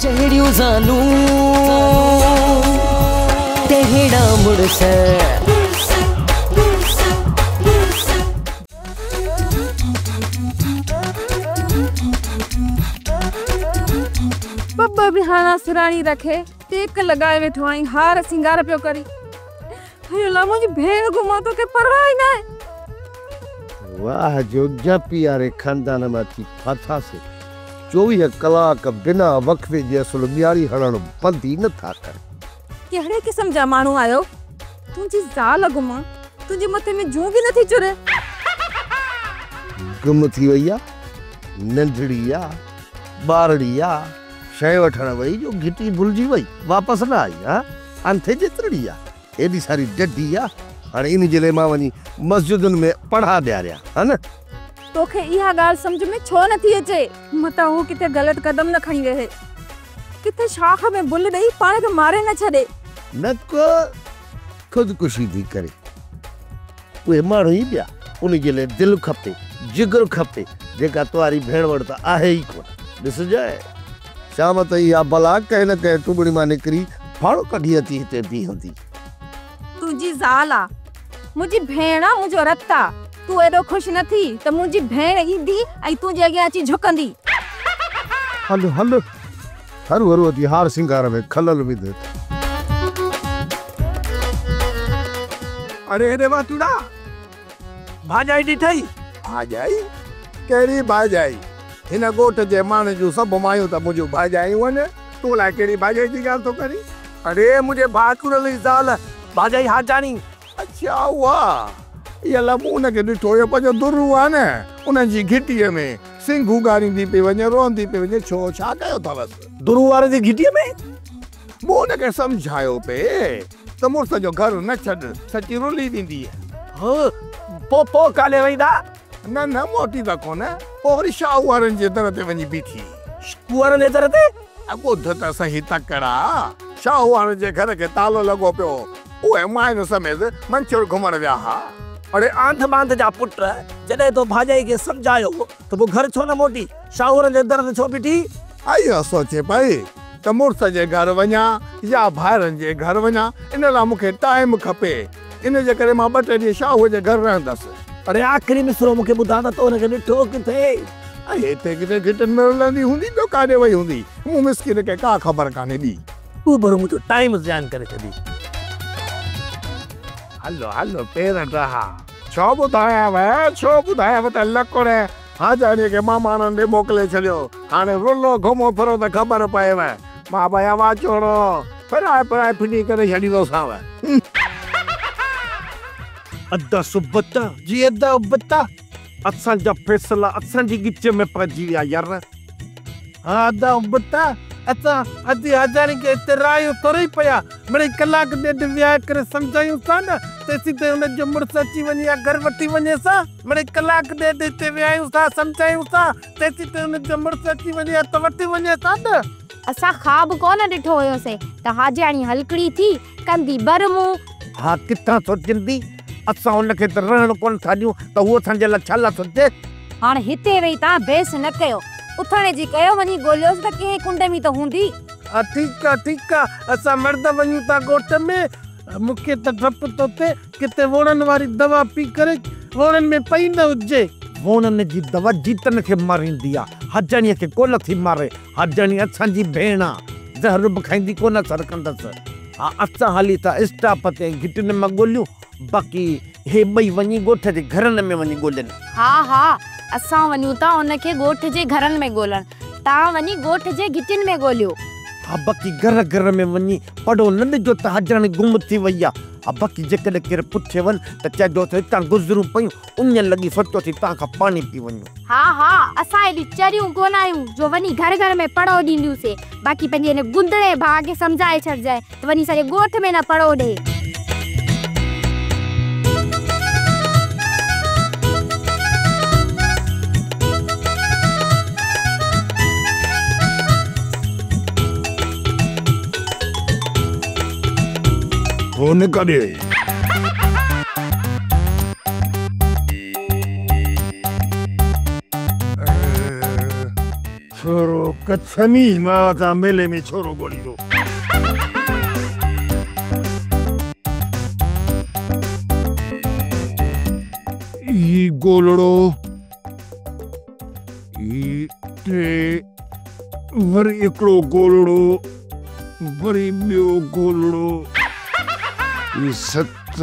جهڙيون زالون تهڙا مڙس. ٻه ٻه وهاڻا سراڻي رکي ٽيڪ لڳائي ويٺو آهين، هار سينگار پيو ڪرين. اي الله منهنجي ڀيڻ گم آ، توکي پرواهه ئي ناهي. واهه جو جاپي واري خاندان مان اچي ڦاٿاسين. 24 ڪلاڪ بنا وقفي جي اصل ٻياري هڻڻ بند ئي نه ٿا ڪن. ڪهڙي قسم جا ماڻهو آهيو؟ تنهنجي زال گم آ، تنهنجي مٿي ۾ جون به نٿي چري. گم ٿي وئي آ، ننڍڙي آ، ٻارڙي آ، شيء وٺڻ وئي جو گهٽي ڀلجي وئي، واپس نه آئي. ها انٿي جيترڙي آ، ايڏي ساري ڊڍي آ، هاڻي ان جي لاء مان وڃي مسجدن ۾ پڙها ڏياريان ها نه؟ توکي اها ڳالهه سمجهه ۾ ڇو نٿي اچي؟ متان هو ڪٿي غلط قدم نه کڻي ويهي، ڪٿي شاخ ۾ بل ڏئي پاڻ کي ماري نه ڇڏي. نه ڪو خودڪشي ٿي ڪري. اهي ماڻهو ئي ٻيا، ان جي لاء دل کپي، جگر کپي، جيڪا توهاري ڀيڻ وٽ ته آهي ئي ڪونه. ڏسجانء، شام تائين اها بلا ڪنهن نه ڪنهن ٽٻڻي مان نڪري ڦاڙو ڪڍي اچي هتي بيهندي. تنهنجي زال آ، منهنجي ڀيڻ آ، منهنجو رت آ. تون ايڏو خوش نه ٿي ته منهنجي ڀيڻ ايندي ۽ تنهنجي اڳيان اچي جهڪندي. هل هل، هرو هرو اچي هار سينگار ۾ خلل وڌ. اڙي هيڏي واتوڙا، ڀاڄائي ڏٺئي؟ ڀاڄائي؟ ڪهڙي ڀاڄائي؟ هن ڳوٺ جي ماڻهن جون سڀ مايون ته منهنجون ڀاڄايون آهن، تون الائي ڪهڙي ڀاڄائي جي ڳالهه ٿو ڪرين؟ اڙي منهنجي ڀاء ڪرل جي زال ڀاڄائي حاجاڻي. اڇا اها، اها لا مون ان کي ڏٺو هيو، پنهنجو درو آهي نه، انهن جي گهٽيء ۾ سنگهون ڳاريندي پئي وڃي، روئندي پئي وڃي، ڇو ڇا ڪيو اٿوس؟ درو وارن جي گهٽيء ۾؟ مون ان کي سمجهايو پئي ته مڙس جو گهر نه ڇڏ، سچي رلي ويندينء. هه، پوء پوء ڪاڏي ويندا؟ نه نه موٽي ته ڪونه، پوء وري شاهو وارن جي در تي وڃي بيٺي. شاهو وارن جي در تي؟ ٻڌ ته سهي تڪڙا، شاهو وارن جي گهر کي تالو لڳو پيو هو، اهي ماين سميت منڇر گهمڻ ويا ها. اڙي آنڌ مانڌ جا پٽ، جڏهن تو ڀاڄائي کي سمجهايو ته پوء گهر ڇو نه موٽي، شاهو وارن جي در تي ڇو بيٺي؟ اهو سوچي پئي ته مڙس جي گهر وڃان يا ڀائرن جي گهر وڃان، ان لاء مون کي ٽائيم کپي، ان جي ڪري مان ٻه ٽي ڏينهن شاهوء جي گهر رهندس. اڙي آخري مصرعو مون کي ٻڌاء ته تو هن کي ڏٺو ڪٿي؟ اهي هتي ڪٿي گهٽن ۾ رلندي هوندي، ٻيو ڪاڏي وئي هوندي، مون مسڪين کي ڪا خبر ڪانهي ٻي. تون برو منهنجو ٽائيم زيان ڪري ڇڏي. هلو هلو پير ڊها. ڇو ٻڌايانء ڇو ٻڌايانء ته لڪڙ حاجاڻيء کي ماماڻن ڏي موڪلي ڇڏيو. هاڻي رلو گهمو ڦرو ته خبر پئيو. مان ڀيا واچوڙو ڦرائي ڦرائي ڦٽي ڪري ڇڏيندوسانو. ادا سبتا جي ادا ابتا اسان جا فيصلا اسان جي ڳچيء ۾ پئجي ويا يار. ها ادا ابتا اسان ادي حاجاڻي کي هتي راهيون ٿورئي پيا، مڙئي ڪلاڪ ڏيڍ ويهائي ڪري سمجهايونس ٿا نه، تيسين تائين هن جو مڙس اچي وڃي يا گهر وٺي وڃيس ها. مڙئي ڪلاڪ ڏيڍ هتي ويهايونس ٿا، سمجهايونس ٿا، تيسين تائين هن جو مڙس اچي وڃي يا ته وٺي وڃيس ها نه. اسان خواب ڪونه ڏٺو هيوسين ته حاجاڻي هلڪڙي ٿي ڪندي بر مون. ها ڪٿان سوچيندي، اسان هن کي ته رهڻ ڪونه ٿا ڏيون ته هوء اسان جي لاء ڇا لاء سوچي. هاڻ هتي ويهي تان بحث نه ڪيو، اٿڻ جي ڪيو، وڃي ڳوليوس ته ڪنهن ڪنڊ ۾ ته هوندي. ها ٺيڪ آ ٺيڪ آ، اسان مرد وڃون ٿا ڳوٺ ۾، مون کي ته ڊپ ٿو ٿئي ڪٿي ووڻن واري دوا پي ڪري ووڻن ۾ پئي نه هجي. ووڻن جي دوا جيتن کي ماريندي آ، حاجاڻيء کي ڪونه ٿي ماري، حاجاڻي اسان جي ڀيڻ آ، زهر به کائيندي ڪونه اثر ڪندس. ها اسان هلي ٿا اسٽاپ تي ۽ گهٽين مان ڳوليون، باقي هي ٻئي وڃي ڳوٺ جي گهرن ۾ وڃي ڳولين. ها ها اسان وڃون ٿا ان کي ڳوٺ جي گهرن ۾ ڳولڻ، تان وڃي ڳوٺ جي گهٽين ۾ ڳوليو. ها باقي گهر گهر ۾ وڃي پڙهو نه ڏجو ته حاجاڻي گم ٿي وئي آ. ها باقي جيڪڏهن ڪير پڇيو ته چئجو ته هتان گذرون پيون، اڃ لڳي سوچيوسين تان کان پاڻي پي وڃون. ها ها اسان ايڏي چريون ڪونه آهيون جو وڃي گهر گهر ۾ پڙهو ڏينديونسين، باقي پنهنجي هن گندڙي ڀاء کي سمجهائي ڇڏجانء ته وڃي سڄي ڳوٺ ۾ نه پڙهو ڏي. فون ڪڏي. ٿورو कच्छनी मां वतां मेले में छोरो ॻोल्हींदो। ई गोलड़ो ई टे वरी हिकिड़ो गोलड़ो वरी ॿियो गोलड़ो ई 7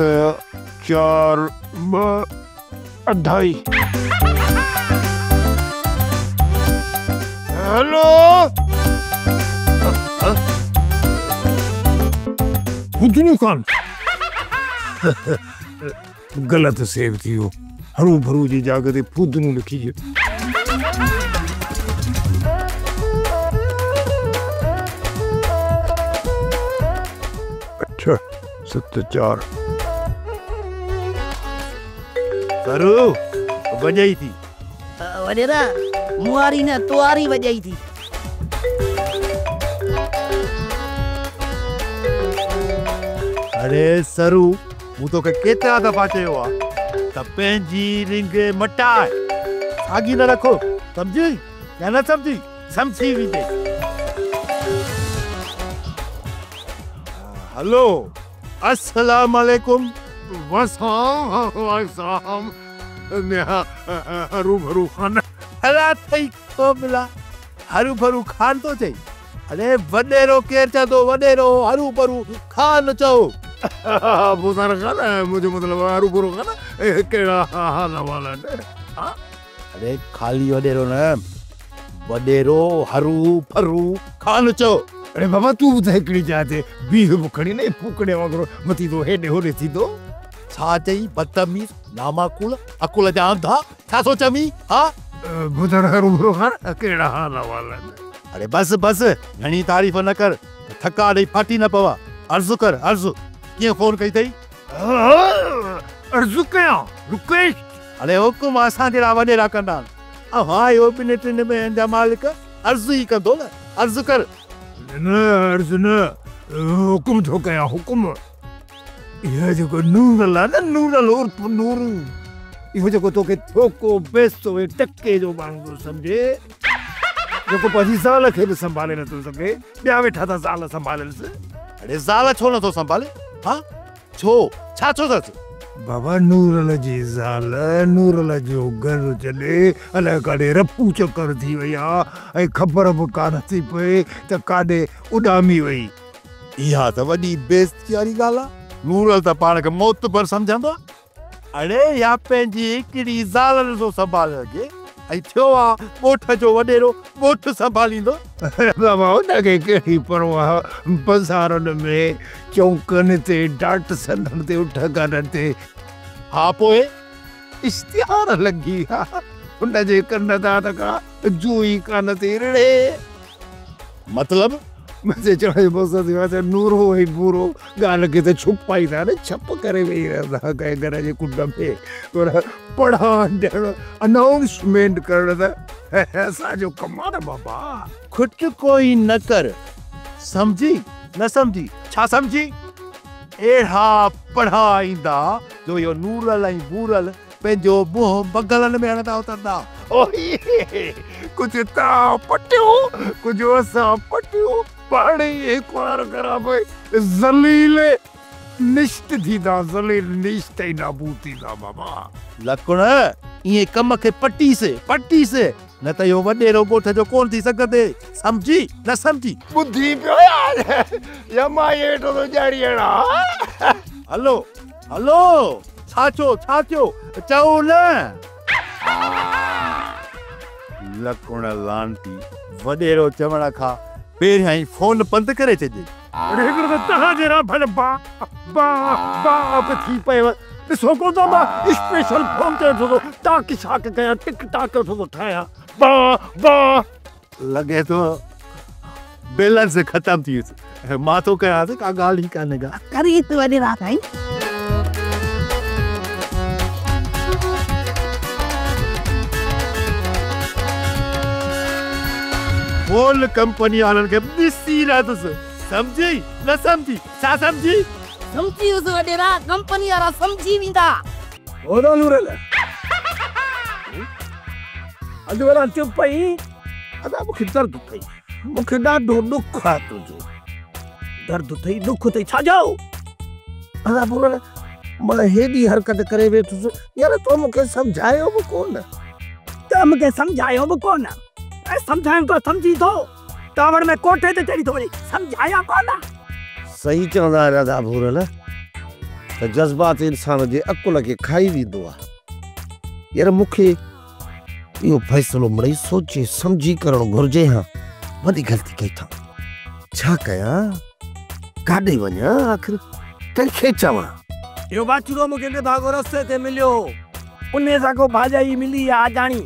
4 2 2.5। हेलो हुजनी खान गलत सेव थी वियो। हरू भरू जी जाग ते फुदनू लिखी वियो। 8 7 4 करू वॼई थी वॾेरा मुआरी न तुआरी वॼई थी। अरे सरू मूं तोखे केतिरा दफ़ा चयो आहे त पंहिंजी रिंग मटाए साॻी न रखो, सम्झी या न सम्झी? सम्झी वेंदे। हेलो अस्सलाम वालेकुम। वसलाम हरू भरू खान हला थई को मिला हरू भरू खान तो चई। अरे वॾेरो केरु चवंदो? वॾेरो हरू भरू खान चओ। बुधार खान मुंहिंजो मतिलबु हरू भरू खान कहिड़ा हाल अहिवाल आहिनि? अरे खाली वॾेरो न, वॾेरो हरू भरू खान चओ। अरे बाबा तूं ॿुधाए हिकिड़ी जाइ ते बीह बि खणी न फूकणे वांगुरु मथी थो हेॾे होॾे थींदो। छा चई बदतमीज़ नामाकुल अकुल जा अंधा छा थो चवीं? हा ॿुधण हरू भरू खान कहिड़ा हाल अहिवाल आहिनि? अरे बस बस घणी तारीफ़ न कर, थका ॾेई फाटी न पवां। अर्ज़ु कर अर्ज़ु। कीअं फ़ोन कई अथई? अर्ज़ु कयां? रिक्वेस्ट। अरे हुकुम असां जहिड़ा वॾेरा कंदा आहिनि। ऐं हा इहो ॿिन्ही टिनि महीननि जा मालिक अर्ज़ु ई कंदो न। अर्ज़ु कर। न अर्ज़ु न, हुकुम थो कयां हुकुम। इहो जेको नूरल आहे न, नूरल उर्फ नूरू, इहो जेको तोखे थोको बेस्तो ऐं टके जो माण्हू थो सम्झे, जेको पंहिंजी ज़ाल खे बि संभाले नथो सघे, ॿिया वेठा था ज़ाल संभालनि। अरे ज़ाल छो नथो संभाले? हा छो छा छो अथसि? बाबा नूरल जी ज़ाल नूरल जो घर छॾे अलाए काॾे रफू चकर थी वई आहे ऐं ख़बर बि कान थी पए त काॾे उॾामी वई। इहा त वॾी बेइज़ती वारी ॻाल्हि आहे। नूरल त पाण खे मोतबर सम्झंदो आहे। अरे या पंहिंजी हिकिड़ी ज़ाल नथो संभाले सघे ऐं थियो आहे ॻोठ जो वॾेरो ॻोठ संभालींदो। बाबा हुनखे कहिड़ी परवाह, बाज़ारनि में चौकनि ते डाटसननि ते उठ गाॾनि ते। हा पोइ इश्तिहार लॻी विया हुनजे कन तां त का जूई कान थी रिड़े। मतिलबु? मुंहिंजे चवण जो मक़सदु इहो आहे त नूरो ऐं बूरो ॻाल्हि खे त छुपाईंदा न, छप करे वेही रहंदा कंहिं घर जे कुंड में, पर पढ़ा ॾियणु अनाउंसमेंट करणु त असांजो कमु आहे न बाबा। खुटको ई न कर, सम्झी न सम्झी? छा सम्झी? अहिड़ा पढ़ा ईंदा जो इहो नूरल ऐं बूरल पंहिंजो मुंहुं बगलनि में हणंदा उतरंदा। कुझु तव्हां पटियो कुझु असां पटियो, पाण ई हिकु खराब ज़लील निश्त थींदा, ज़लील निश्त ऐं नाबूद थींदा बाबा। लकुण ईअं कम खे पटीसे पटीसे, न त इहो वॾेरो ॻोठ जो कोन थी सघंदे। सम्झी न सम्झी? ॿुधी पियो यार, या मां वेठो थो ॼाणी अहिड़ा। हलो हलो छा थियो छा थियो चओ न। लकुण लानती वॾेरो चवण खां पहिरियां ई फ़ोन बंदि करे छॾे। अरे हिकिड़ो त तव्हां जहिड़ा भले बा बा बाप थी पयो। ॾिसो कोन था मां स्पेशल फ़ोन ते वेठो थो टाक शाक कयां टिक टाक वेठो थो ठाहियां बा बा। लॻे थो बैलेंस ख़तमु थी वियुसि। मां थो कयांसि का ॻाल्हि ई कान्हे का। करी त वॾेरा साईं। फ़ोन कंपनी वारनि खे ॾिसी रहंदुसि। सम्झी न सम्झी? छा सम्झी? सम्झी वियुसि वॾेरा, कंपनी वारा सम्झी वेंदा। होॾो नूरल अॼु वरा चुप पई। अदा मूंखे दर्द अथई। मूंखे ॾाढो ॾुख आहे तुंहिंजो। दर्द अथई, ॾुख अथई, छा जो? अदा भूरल, मां हेॾी हरकत करे वेठुसि, यार तो मूंखे सम्झायो बि कोन। त मूंखे सम्झायो बि कोन। ऐं सम्झाइण तो सम्झी थो, टावर में कोठे ते चढ़ी थो वञे, सम्झाया कोन। सही चवंदा आहिनि अदा भूरल, त जज़्बात इंसान जे अकुल खे खाई वेंदो आहे। यार मूंखे इहो फ़ैसिलो मिड़ई सोचे सम्झी करणु घुरिजे हा, वॾी ग़लती कई अथां। छा कयां, काॾे वञा, आख़िर कंहिंखे चवां? इहो बाछड़ो मूंखे निभाॻो रस्ते ते मिलियो, उन सां को भाॼाई मिली आहे अॼाणी।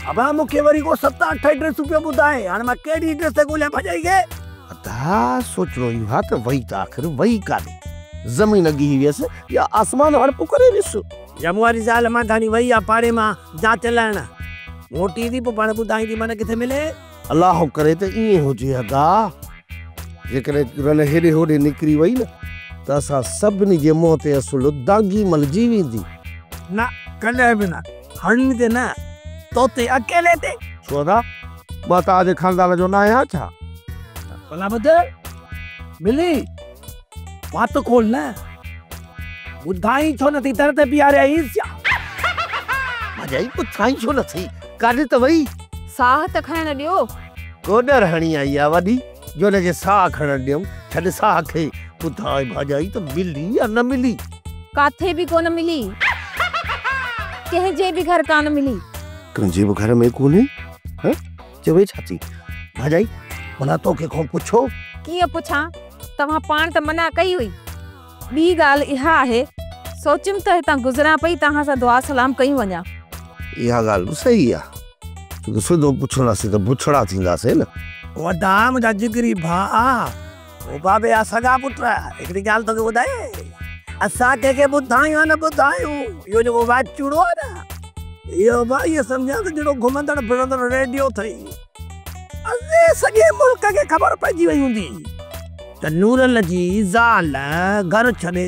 अबा मूंखे वरी को 7-8 ड्रेसूं पियो ॿुधाए, हाणे मां कहिड़ी ड्रेस ते ॻोल्हियां भाॼाई खे? अदा सोचिणो इहो आहे त वई त आख़िर वई काॾे, ज़मीन गिही वियसि या आसमान हड़प करे वियुसि। जमुआरी ज़ाल मां धाणी वई आहे पाड़े मां जांच लहण, मोटी थी पोइ पाण ॿुधाईंदी मन किथे मिले। अलाह करे त ईअं हुजे अदा, जेकॾहिं रन हेॾे होॾे निकिरी वई न त असां सभिनी जे मुंहं ते असुल दागी मलिजी वेंदी। न कॾहिं बि न, हणनी ते न, तो ते अकेले ते। छो अदा, मां तव्हांजे ख़ानदान जो न आहियां छा? भला ॿुध मिली, वात खोल न, ॿुधाई छो नथी? दर ते बीहारे आईस छा? भॼाई ॿुधाई छो नथी? काॾे त वई? साह त खणण ॾियो। कोॾर हणी आई आहे वॾी, जो हुनखे साह खणण ॾियूं। छॾ साह खे, ॿुधाए भाॼाई त मिली या न मिली? काथे बि कोन मिली, कंहिंजे बि घर कान मिली। कंहिंजे बि घर में कोन्हे? हा, चवे छा थी भाॼाई? भला तोखे खां पुछो? कीअं पुछां, तव्हां पाण त मना कई हुई। ॿी ॻाल्हि इहा आहे, सोचियुमि त हितां गुज़रां पई, तव्हां सां दुआ सलाम कई वञा। इहा ॻाल्हि बि सही आहे, छो त सिधो पुछंदासीं त बुछड़ा थींदासीं न। वॾा मुंहिंजा जिगरी भाउ, ओ बाबे आ सॻा पुट, हिकिड़ी ॻाल्हि तोखे ॿुधाए, असां कंहिंखे ॿुधायूं न ॿुधायूं, इहो जेको वाचूड़ो आहे न, इहो भाई इहो सम्झां त जहिड़ो घुमंदड़ फिरंदड़ रेडियो अथई, अरे सॼे मुल्क खे ख़बर पइजी वई हूंदी त नूरल जी ज़ाल घर छॾे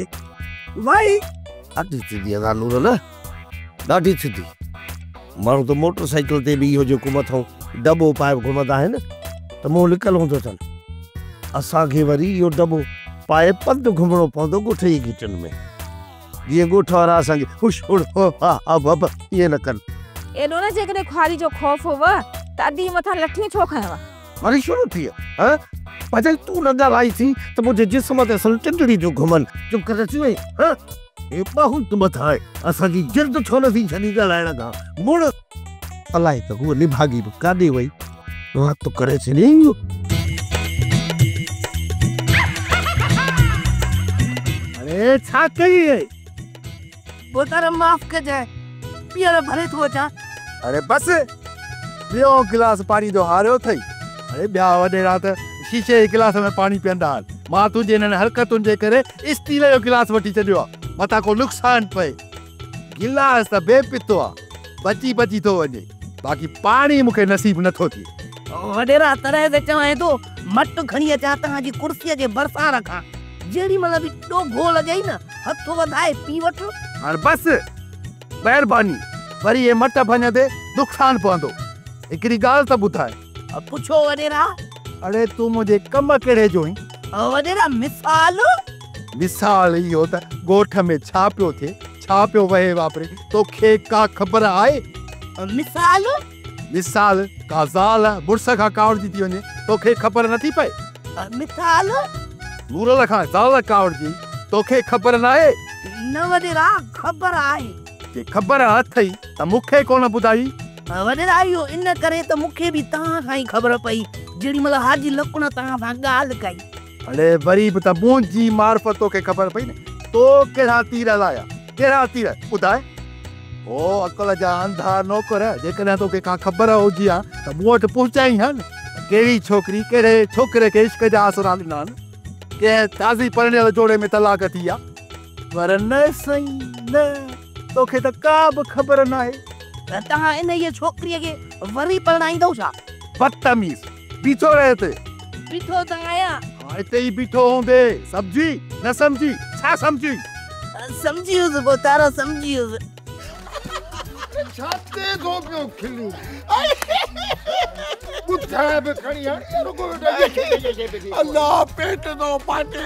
वई। ॾाढी थिंदी अदा नूरल, ॾाढी थिंदी। माण्हू त मोटरसाइकिल ते बि इहो जेको मथां डॿो पाए घुमंदा आहिनि त मुंहुं लिकल हूंदो अथनि। असांखे वरी इहो डॿो पाए पंधु घुमणो पवंदो ॻोठ जी गिटनि में, जीअं ॻोठ वारा असांखे हुश हुड़ हो हा हा बब ईअं न कनि। एॾो न जेकॾहिं ख़ुआरी जो ख़ौफ़ हुव त अदी मथां लठियूं छो खयव? वरी शुरू थी हा भॼाई, तूं न ॻाल्हाई थी त मुंहिंजे जिस्म ते असल टिंडड़ी जो घुमनि। चुप करे अची वई। हा, हे बहुत मथां आहे, असांजी जिल्द छो नथी छॾी ॻाल्हाइण खां। मुड़ अलाए त हूअ निभागी बि काॾे वई, वात करे छॾियईं इहो। अरे छा कई आहे? बोतार माफ़ कजांइ, ॿीहर भरे थो अचां। अरे बस, ॿियो गिलास पाणी जो हारियो अथई। अरे ॿिया वॾेरा त शीशे जे गिलास में पाणी पीअंदा आहिनि, मां तुंहिंजे हिननि हरकतुनि जे करे स्टील जो गिलास वठी छॾियो आहे, मथां को नुक़सानु पए। गिलास त बेपितो आहे, बची बची थो वञे, बाक़ी पाणी मूंखे नसीब नथो थिए। वॾेरा तरह ते चवां थो, मट खणी अचां तव्हांजी कुर्सीअ जे भरिसां रखां, जेॾी महिल बि ॾोघो लॻई न, हथु वधाए पी वठि। हाणे बसि, महिरबानी, वरी हे मट भञंदे नुक़सानु पवंदो। हिकिड़ी ॻाल्हि त ॿुधाए। पुछो वॾेरा। अरे तूं मुंहिंजे कम कहिड़े जो आहीं? वॾेरा मिसाल? मिसाल इहो त ॻोठ में छा पियो थिए, छा पियो वहे वापरे, तोखे का ख़बर आहे? मिसाल? मिसाल का ज़ाल मुड़ुस खां कावड़जी थी वञे, तोखे ख़बर नथी पए? मिसाल? नूरल खां ज़ाल कावड़जी, तोखे ख़बर न आहे? न वॾेरा, ख़बर आहे। जे ख़बर अथई त मूंखे कोन ॿुधाई? वॾेरा इहो इन करे त मूंखे बि तव्हां खां ई ख़बर पई, जेॾी महिल हाजी लकुण तव्हां सां ॻाल्हि कई। अरे वरी बि त मुंहिंजी मार्फ़त तोखे ख़बर पई न, तो कहिड़ा तीर हलाया, कहिड़ा तीर ॿुधाए? ओ अकल जा अंधा नौकर, जेकॾहिं तोखे का ख़बर हुजे हा त मूं वटि पहुचाई हा न, कहिड़ी छोकिरी कहिड़े छोकिरे खे इश्क जा आसरा ॾिना आहिनि, कंहिं ताज़ी परणियल जोड़े में तलाक़ थी आहे। पर न साईं न, तोखे त का बि ख़बर न आहे। त तव्हां इन छोकिरीअ खे वरी परणाईंदव छा? बदतमीज़, बीठो रहे हिते। बीठो त आहियां। हा, हिते ई बीठो हूंदे। सम्झी न सम्झी? छा सम्झी? सम्झी वियुसि पोतारो, सम्झी वियुसि। छा ते थो पियो खिली? ॿुधाए बि खणी हाणे रुगो अल्लाह पेट थो फाटे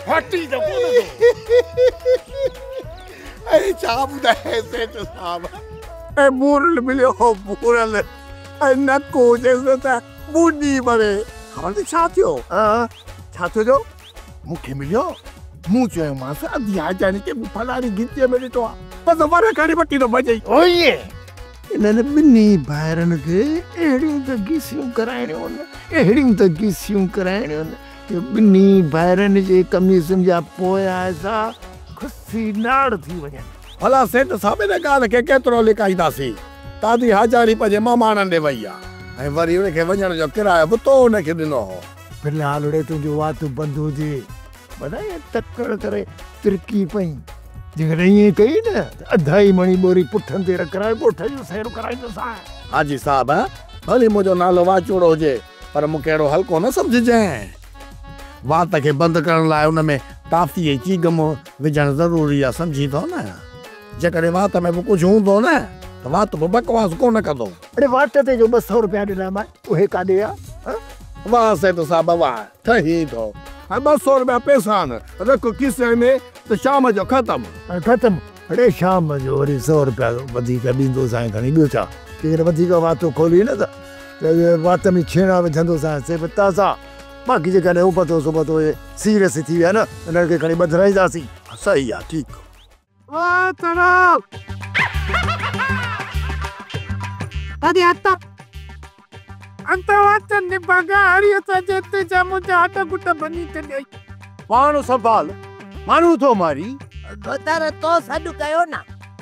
फाटी त कोन थो। ऐं छा ॿुधाए सेठ साहब, ऐं बूरल मिलियो हो बूरल, ऐं नक हुजेसि त ॿुॾी मरे। ख़बर अथई छा थियो? छा थियो जो मूंखे मिलियो, मूं चयोमांसि अधी हाजानी खे फलाणी गिचीअ में ॾिठो आहे, बसि वर खणी वठी थो भॼई। इन्हनि ॿिन्ही भाइरनि खे अहिड़ियूं त घिसियूं कराइणियूं आहिनि, अहिड़ियूं त घिसियूं कराइणियूं आहिनि जो ॿिन्ही भाइरनि जे कमीज़ुनि जा पोयां हिसा खुसी नाड़ थी वञनि। भला सेठ साहब हिन ॻाल्हि खे केतिरो लिकाईंदासीं? तादी हाजारी पंहिंजे मामाणनि ॾे वई आहे ऐं वरी हुनखे वञण जो किरायो बि तो हुनखे ॾिनो हो। फ़िलहाल उड़े तुंहिंजो वात बंदि हुजे, भला तकड़ करे तिरकी पई, जेकॾहिं ईअं कई न त अढाई मणी ॿोरी पुठनि ते रखाए ॻोठ जो सैर कराईंदोसांव। हाजी साहब भली मुंहिंजो नालो वाचूड़ो हुजे पर मूंखे अहिड़ो हल्को न सम्झिजांइ। वात खे बंदि करण लाइ हुन में टाफ़ी ऐं चीगम विझणु ज़रूरी आहे, सम्झी थो न? जेकॾहिं वात में बि कुझु हूंदो न त वात बि बकवास कोन कंदो। अड़े वाट ते जो 200 रुपया ॾिना मां उहे काॾे विया? वाह सेठ साहब वाह, ठही थो। ऐं 200 रुपया पैसा आहिनि, रख खिसे में त शाम जो ख़तमु। ख़तमु? अड़े शाम जो वरी 100 रुपया वधीक ॾींदोसांइ खणी, ॿियो छा? जेकॾहिं वधीक वातो खोली न त वात में छेणा विझंदोसांइ से बि ताज़ा, बाक़ी जेकॾहिं उबतो सुबतो सीरियस थी विया न हुननि खे खणी ॿधराईंदासीं। सही आहे, ठीकु। पाण संभाल, माण्हू थो मारी। तो सॾु कयो न,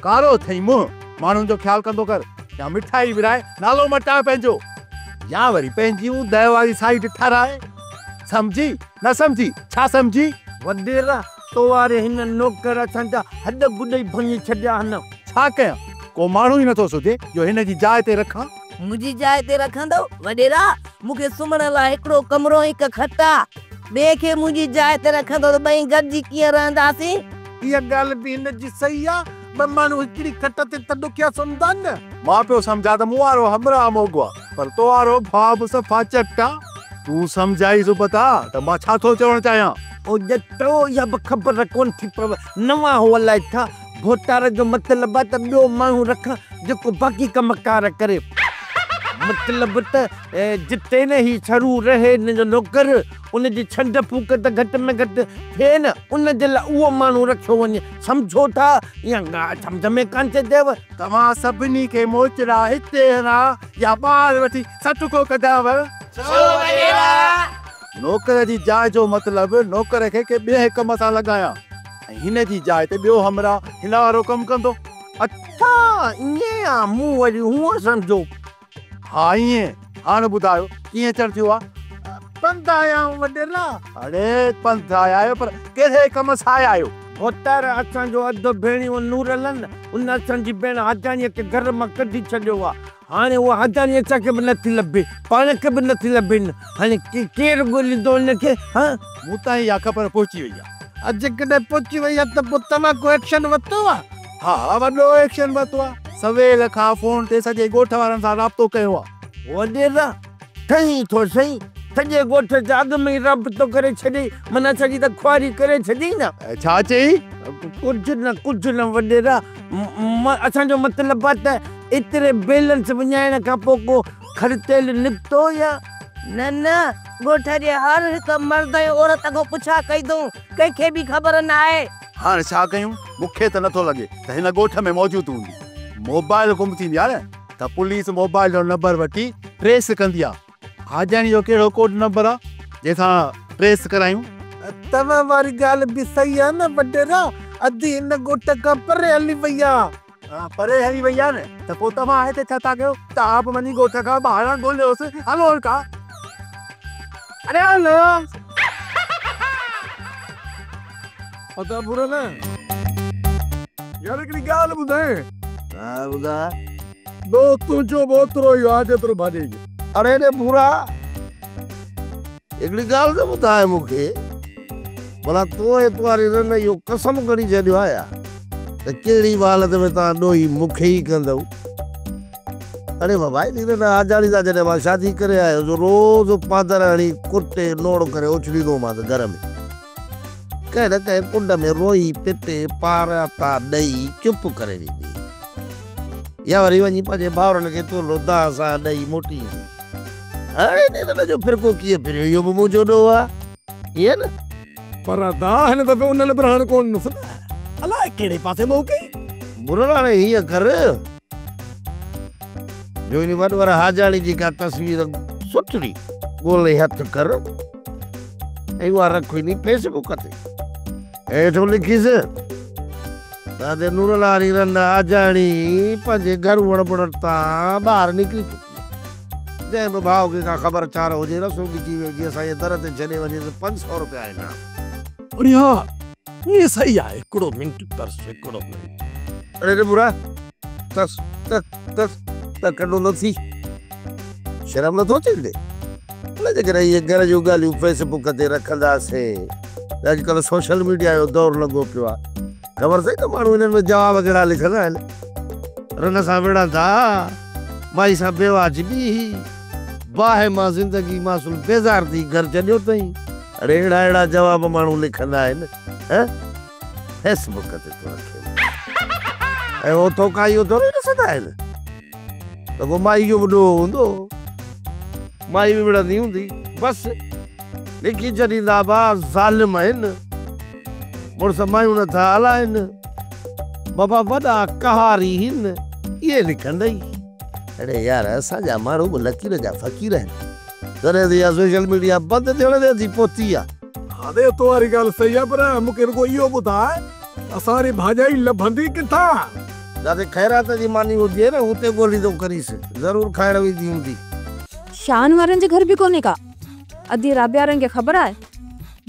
कारो अथई मुंहुं, माण्हुनि जो ख़्यालु कंदो कर, या मिठाई विराए नालो मटाए पंहिंजो, या वरी पंहिंजी ऊंदह वारी साइड ठाराए। सम्झी न सम्झी? छा सम्झी? वॾेरा तो वारे हिन नौकर असांजा हॾ गुॾ ई भञी छॾिया आहिनि। छा कयां, को माण्हू ई नथो सुझे जो हिन जी जाइ ते रखां। मुंहिंजी जाइ ते रखंदव वॾेरा? मूंखे सुम्हण लाइ हिकिड़ो कमिरो हिकु खट आहे, ॿिए खे मुंहिंजी जाइ ते रखंदो त ॿई गॾिजी कीअं रहंदासीं? इहा ॻाल्हि बि हिन जी सही आहे, ॿ माण्हू हिकिड़ी खट ते त ॾुखिया सुम्हंदा न। मां पियो सम्झां त मूं वारो हमराह मोगो आहे, पर तो वारो भाउ बि सफ़ा चट आहे। तूं सम्झाई सुबता त मां छा थो चवणु चाहियां? ओ ॼटो, इहा बि ख़बर कोन थी पवे, नवां हो अलाए छा। भोतार जो मतिलबु आहे त ॿियो माण्हू रखां जेको बाक़ी कम कार करे। मतिलबु त जिते न ही छरू रहे हिन जो नौकर, उनजी छंड फूक त घटि में घटि थिए न, उन जे लाइ उहो माण्हू रखियो वञे। सम्झो था या सम्झ में कान अचेव? तव्हां सभिनी खे मोचड़ा हिते हणा या ॿाहिरि वठी सटको कढांव? नौकर जी जाइ जो मतिलबु नौकर खे कंहिं ॿिए कम सां लॻायां ऐं हिन जी जाइ ते ॿियो हमराह हिन वारो कमु कंदो। अच्छा ईअं आहे, मूं वरी हूअं सम्झो। हा ईअं। हाणे ॿुधायो कीअं चढ़ थियो आहे? पंधु आया आहियूं वॾेरा। अड़े पंधु आया आहियो पर कहिड़े कम सां आया आहियो? भोतार असांजो अधु भेणियो नूरल न, उन असांजी भेण हाजानीअ खे घर मां कढी छॾियो आहे। हाणे उहा हाजानी असांखे बि नथी लभे, पाण खे बि नथी लभे। हाणे केरु ॻोल्हींदो हुनखे? हा मूं ताईं इहा ख़बर पहुची वई आहे। जेकॾहिं पहुची वई आहे त पोइ तव्हां को एक्शन वरितो आहे? हा वॾो एक्शन वरितो आहे। सवेल खां फ़ोन ते सॼे ॻोठ वारनि सां राब्तो कयो आहे। वॾेरा ठही थो सही, सॼे ॻोठ जा अॻु में ई राब्तो करे छॾे, माना सॼी त ख़ुआरी करे छॾी न। छा चई? कुझु न वॾेरा, असांजो मतिलबु आहे त एतिरे बैलेंस वञाइण खां पोइ को खर्चेल निकितो या न? न, ॻोठ जे हर हिकु मर्द ऐं औरत खां पुछा कई अथऊं, कंहिंखे बि ख़बर न आहे। हाणे छा कयूं? मूंखे त नथो लॻे त हिन ॻोठ में मौजूदु हूंदी। मोबाइल गुम थींदी आहे न त पुलिस मोबाइल जो नंबर वठी ट्रेस कंदी आहे। हाजानी जो कहिड़ो कोड नंबर आहे जंहिंसां ट्रेस करायूं? तव्हां वारी ॻाल्हि बि सही आहे न वॾेरा, अधी हिन ॻोठ खां परे हली वई आहे। हा परे हली वई आहे न त पोइ तव्हां हिते छा था कयो? तव्हां बि वञी ॻोठ खां ॿाहिरां ॻोल्हियोसि। हलो का, अरे हलो। पता पूरा न यार, हिकिड़ी ॻाल्हि ॿुधाए। हा ॿुधाए। दोस्त तुंहिंजो बि ओतिरो ई आहे जेतिरो भाॼई जो। अड़े रे भूरा, हिकिड़ी ॻाल्हि त ॿुधाए मूंखे, भला तूं ऐं तुम्हारी रन इहो कसम खणी छॾियो आहे त कहिड़ी हालत में तव्हां ॾोही मूंखे ई कंदव? اڙي بابا هن رن آجاڻي سان جڏهن مان شادي ڪري آيس روز پادر هڻي ڪٽي نوڙ ڪري اڇليندومانس گهر ۾. ڪنهن نه ڪنهن ڪنڊ ۾ روئي پٽي پاراتا ڏئي چپ ڪري ويندي هئي يا وري وڃي پنهنجي ڀائرن کي ٿورڙو دانهن سان ڏئي موٽي ايندي هئي. هاڻي هن رن جو فرقو ڪيئن ڦريو اهو به منهنجو ڏوهه آهي ائين نه؟ پر ادا هن دفعي انهن به رهڻ ڪونه ڏنس نه. الائي ڪهڙي پاسي منهن ڪئي. مرل هاڻي هيئن ڪر جو ان وڏور حاجاڻي جي ڪا تصوير سٺڙي ڳولي هٿ ڪر ۽ اها رک انهي فيس بڪ تي. هيٺ لکيس ته ادي نورل واري رن حاجاڻي پنهنجي گهر وڻ بڻ تان ٻاهر نڪري چڪي آهي. جنهن به ڀاء کي ڪا خبر چار هجي رسو ڳچي ويو جي اسان جي در تي ڇڏي وڃي ته 500 روپيا انعام. اڙي ها ائين صحيح آهي هڪڙو منٽ ترس هڪڙو منٽ. اڙي ربورا ترس ترس ترس ته ڪنڊو نه ٿي شرم نه ٿو اچي ڙي الائي جيڪڏهن اهي گهر جون ڳالهيون فيس بڪ تي رکنداسين ته اڄڪلهه سوشل ميڊيا جو دور لڳو پيو آهي خبر اٿئي ته ماڻهو انهن ۾ جواب ڪهڙا لکندا آهن رن سان وڙهندا مائي سان بيواجبي هي باهه مان زندگي مان سل بيزار ٿي گهر ڇڏيو اٿئي. اڙي اهڙا اهڙا جواب ماڻهو لکندا آهن هه فيس بڪ تي ٿو رکين ۽ هو توکان اهو ٿورو ڏسندا آهن ته پوء مائي جو به ڏوهه هوندو مائي به وڙهندي هوندي بس لکي ڇڏيندا با ظالم آهن مڙس مايون نٿا هلائن بابا وڏا قهاري هن اهي لکندئي. اڙي يار اسان جا ماڻهو به لڪير جا فقير آهن تڏهن ته اها سوشل ميڊيا بند ٿيڻ تي اچي پهتي آ. ادي تو واري ڳالهه صحيح آ پر مونکي رڳو اهو ٻڌاء ته اسان واري ڀاڄائي لڀندي ڪٿان؟ جاتي خيرات جي ماني هجي نه اتي ڳوليندو ڪريس ضرور کائڻ ويندي هوندي. شان وارن جي گهر به ڪونهي ڪا. ادي رابعه وارن کي خبر آهي؟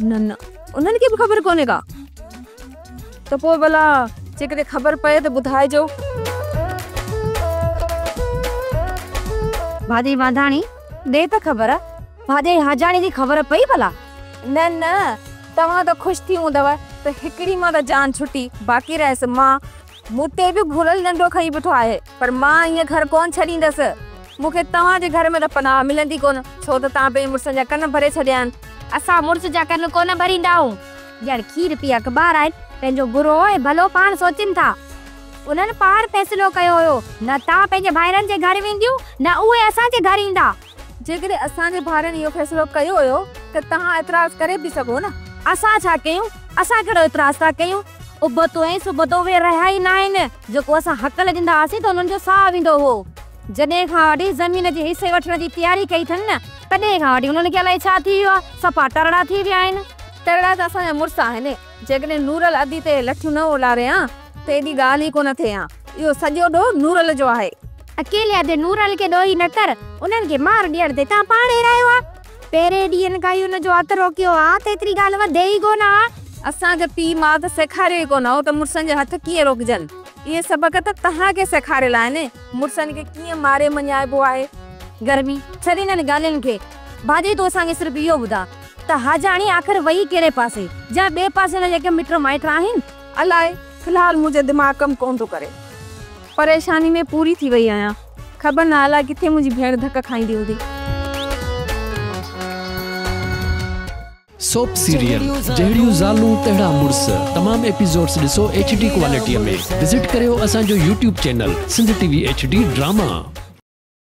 نه نه انهن کي به خبر ڪونهي ڪا. ته پوء ڀلا جيڪڏهن خبر پئي ته ٻڌائجو. ڀاڄي واڌاڻي ڏي ته خبر. ڀاڄائي حاجاڻي جي خبر پئي ڀلا؟ نه نه توهان ته خوش ٿي هوندؤ ته هڪڙي مان ته جان ڇٽي باقي رهيس مان. مون تي به ڀورل ڏنڊو کڻي بيٺو آهي پر مان ائين گهر ڪونه ڇڏيندس. مون کي توهان جي گهر ۾ ته پناهه ملندي ڪونه ڇو ته توهان پنهنجي مڙسن جا ڪن ڀري ڇڏيا آهن. اسان مڙس جا ڪن ڪونه ڀريندا آهيون. ڄڻ کير پي اخبار آهن، پنهنجو برو ۽ ڀلو پاڻ سوچين ٿا. انهن پاڻ فيصلو ڪيو هيو، نه توهان پنهنجي ڀائرن جي گهر وينديون، نه اهي اسان جي گهر ايندا. جيڪڏهن اسان جي ڀائرن اهو فيصلو ڪيو هيو ته توهان اعتراض ڪري به سگهو نه. اسان ڇا ڪيون؟ اسان ڪهڙو اعتراض ٿا ڪيون؟ ابتو ۽ سبتو اهي رهيا ئي ناهن. جيڪو اسان هڪل ڏيندا هئاسين ته انهن جو ساهه ويندو هو. جڏهن کان وٺي زمين جي حصي وٺڻ جي تياري ڪئي اٿن نه، تڏهن کان وٺي انهن کي الائي ڇا ٿي ويو آهي، صفا ٽرڙا ٿي ويا آهن. ٽرڙا ته اسان جا مڙس آهن. جيڪڏهن نورل ادي تي لٺيون نه اولاري ها ته ايڏي ڳالهه ئي ڪونه ٿئي ها. اهو سڄو ڏوهه نورل جو آهي. اڪيلي ادي نورل کي ڏوهي نه ڪر. انهن کي مار ڏيڻ تي تان پاڻ هيرايو آ. پهرين ڏينهن کان ئي ان جو هٿ روڪيو ها ته ايتري ڳالهه وڌي ئي ڪونه ها. اسان کي پيء ماء ته سيکاريو ئي ڪونه هو ته مڙسن جا هٿ ڪيئن روڪجن. اهي سبق ته توهان کي سيکاريل آهن. مڙسن کي ڪيئن ماري مڃائبو آهي. گرمي، ڇڏ انهن ڳالهين کي. ڀاڄائي تون اسان کي صرف اهو ٻڌاء ته حاجاڻي آخر وئي ڪهڙي پاسي يا ٻئي پاسي هن جا ڪي مٽ مائٽ آهن؟ الائي، في الحال منهنجو دماغ ڪم ڪونه ٿو ڪري. پريشاني ۾ پوري ٿي وئي آهيان. خبر نه الائي ڪٿي منهنجي ڀيڻ ڌڪ کائيندي هوندي. سوپ سيريل جهڙيون زالون تهڙا مڙس تمام ايپيسوڊس ڏسو ايڇ ڊي ڪوالٽي ۾ وزٽ ڪريو اسان جو YouTube channel Sindh T V H D drama.